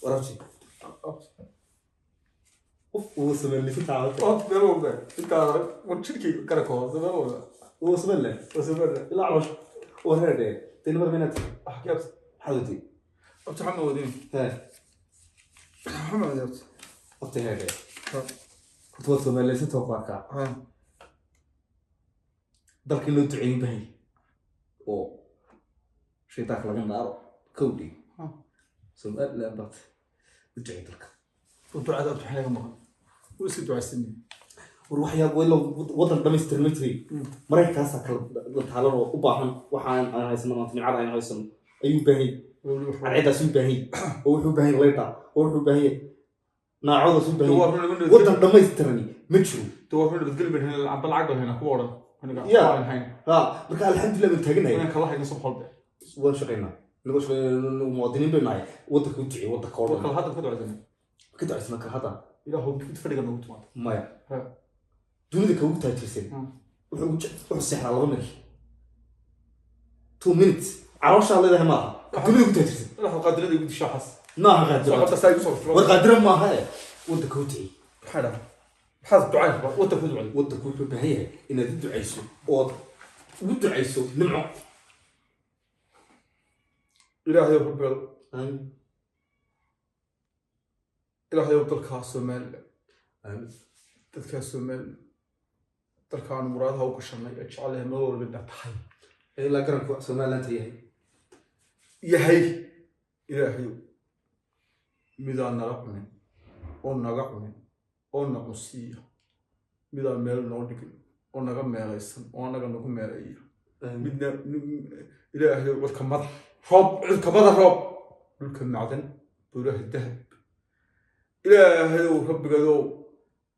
Warabti qof uu sameeyay taawata. Waa meel walba intaa war jirkayga garabka hoose meel walba. Uu sameeyay. Waa sameeyay. Ilaa caloosha wareerde tinbar minad. Wax gaabs. Xadudi. Abti, waxaan wadin. Hee. Waxaan wadin, abti. Waqti heede horta waad soomaaliyaysan ku arkaa. Dalkii loo duceeyin bahay oo shaydaanka laga naaro kowdhi. Somaliland baad u ducey dalka. Ducada, abti, waxaa naga maqan wuu iska ducaysanay. War waxyaab waylo waddan dhamaystirma jiray. Maraykankaasaa kala la taalan oo u baahan waxaan aan haysano maanta. Nimcada aynu haysano ayuu u baahan yahay, cadceedaas u baahan yahay, oo wuxuu u baahan yahay leydha, oo wuxuu u baahan yahay naacoodaas u baahan yahay. Waddan dhammaystirani ma jiro. Waa run, nabadgeli baan haynaa, amba lacag baan haynaa kuwa odhan aniga. Ya. Waan hayn. Ha, marka alxamdulilah baan taaganahay. Inaan kala hayno subax walba. Waan shaqaynaa inagoo shaqaynaa, muwaadiniin baynu nahay. Waddanka u ducey, waddanka oo war dhan. Kala hadda ka ducaysanay. Ka ducaysana kala hadda. Ilaahu mid fadhiga noogu timaado. Maya. Ha. Dunida ka ugu taajirsan wuxuu seexdaa 2 minute, 2 minutes calooshaa leedahay maaha. Dunida ugu taajirsan. Ilaahu qaadirada igu dishaa xas. Maaha qaadira. Hadda saa igu soo War qaadira maaha e waddanka u ducey. Maxaa dhaha? Maxaad ducay rabaa? Waddanka ku ducay. Waddanku wuxuu u baahan yahay inaad u ducayso ood ugu ducayso nimco. Ilaahayow rabbeedo. Aamin. Ilaahayow dalkaa Somaliland, Aamin. dadkaa Somaliland, dalkaanu muraadaha u gashanay ee jecelahay meel walba inaa tahay. Ilaa garanku Somaliland yahay. Yahay, Ilaahayow midaan nala cunin oo naga cunin oo na cunsiiya, midaan meel noo dhigin oo naga meelaysan oo annaga nagu meeleeya, midna Ilaahayow cudka madax roob, cudka mada roob, dhulka macdan, buuraha dahab. Ilaahayow rabbigadow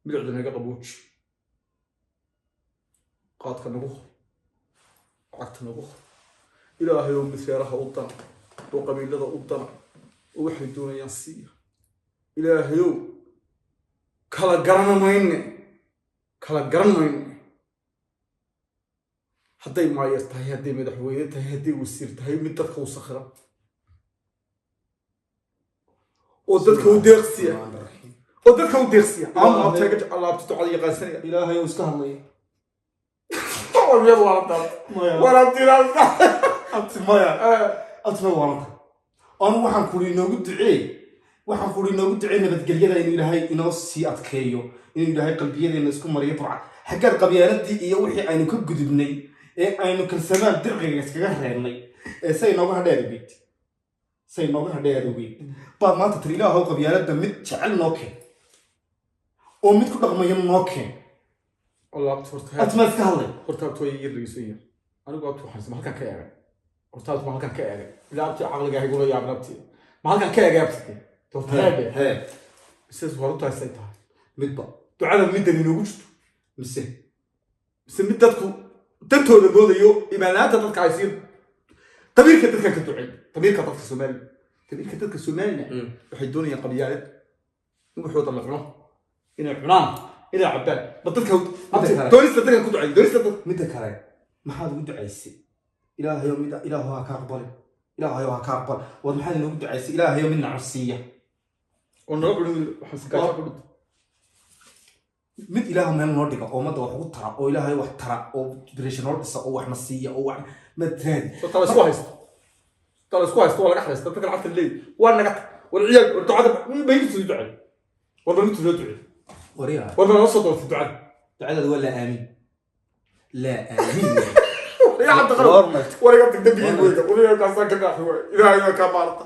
midicda naga qabooji, qaadka nagu hor, lacagta nagu hor. Ilaahayow mid reeraha u dana oo qabiilada u dana oo waxay doonayaan siiya. Ilaahayow kala garan mayne, kala garan mayne, hadday maayar tahay, hadday madaxweyne tahay, hadday wasiir tahay, mid dadka u sakhira oo dadka u deeqsiya, oo dadka u deeqsiya ama abtayga alaabta ducada yaqaansanaya. Ilaahay uu iska hadlaya. Miyad waalantaa? Maya. Walaabtiinaasta. Abti, maya. Abti, ma waalanta. Anu waxaan kuri inoogu duceey, waxaan kuri inoogu duceey nabadgelyada inuu Ilaahay inoo sii adkeeyo, inuu Ilaahay qalbiyadeena isku mariyo burca. Xaggaad qabyaaladii iyo wixii aynu ka gudubnay ee aynu kalsamaan dirqiga iskaga reebnay ee say nooga hadhay aad ogeyd, say nooga hadhay aad ogeyd baad maanta tiri: "Ilaahow qabyaaladda mid jecel noo keen oo mid ku dhaqmaya noo keen." Alaabta horta. Abti, maa iska hadlay? Horta abti way yar dhegeysan yar. Anigu abti waxaan ma halkan ka eegay? Horta abti ma halkan ka eegay? Ilaa abti caqliga igula yaabin. Abti, ma halkan ka eegay? Abti, horta heebe. Hee. Mise horta say tahay? Midba. Ducada middan inoogu jirto. Mise. Mise mid dadku dantooda moodayo, imaanaanta dadka ay siin, damiirka dadkan ka ducay, damiirka dadka Soomaaliya, damiirka dadka Soomaaliya. Waxay doonayaan qabyaalad in waxooda la cuno, inay cunaan, inay cabbaan, ma dadka Midda kale. doonista dadkan ku ducay, doonista dadka. Midda kale, maxaad ugu ducaysay Ilaahayo mid Ilaahu ha ka aqbali, Ilaahayo ha ka aqbal? War maxaad inoogu ducaysay Ilaahayo mid nacabsiiya? Oo nala cunin, waxaan si gaajo ku dhinto. Mid Ilaahu meel noo dhiga oo ummadda wax ugu tara oo Ilaahay wax tara oo birisha noo dhisa oo waxna siiya oo wax matraadi. So tala isku haysto, tala isku haysto, waa laga haysta dadka lacagta leey, waa naga war ciyaal. War ducada baynu soo ducay, war baynu soo ducay. Wariyaa. War baa noo soo doortay ducada. Ducadaada waa laa aamin, laa aamin. Ya cabdi qalab, war iga tag dambigii weyda, wariga kaasaan ka dhaafi waay. Ilaahay waa kaa maarata.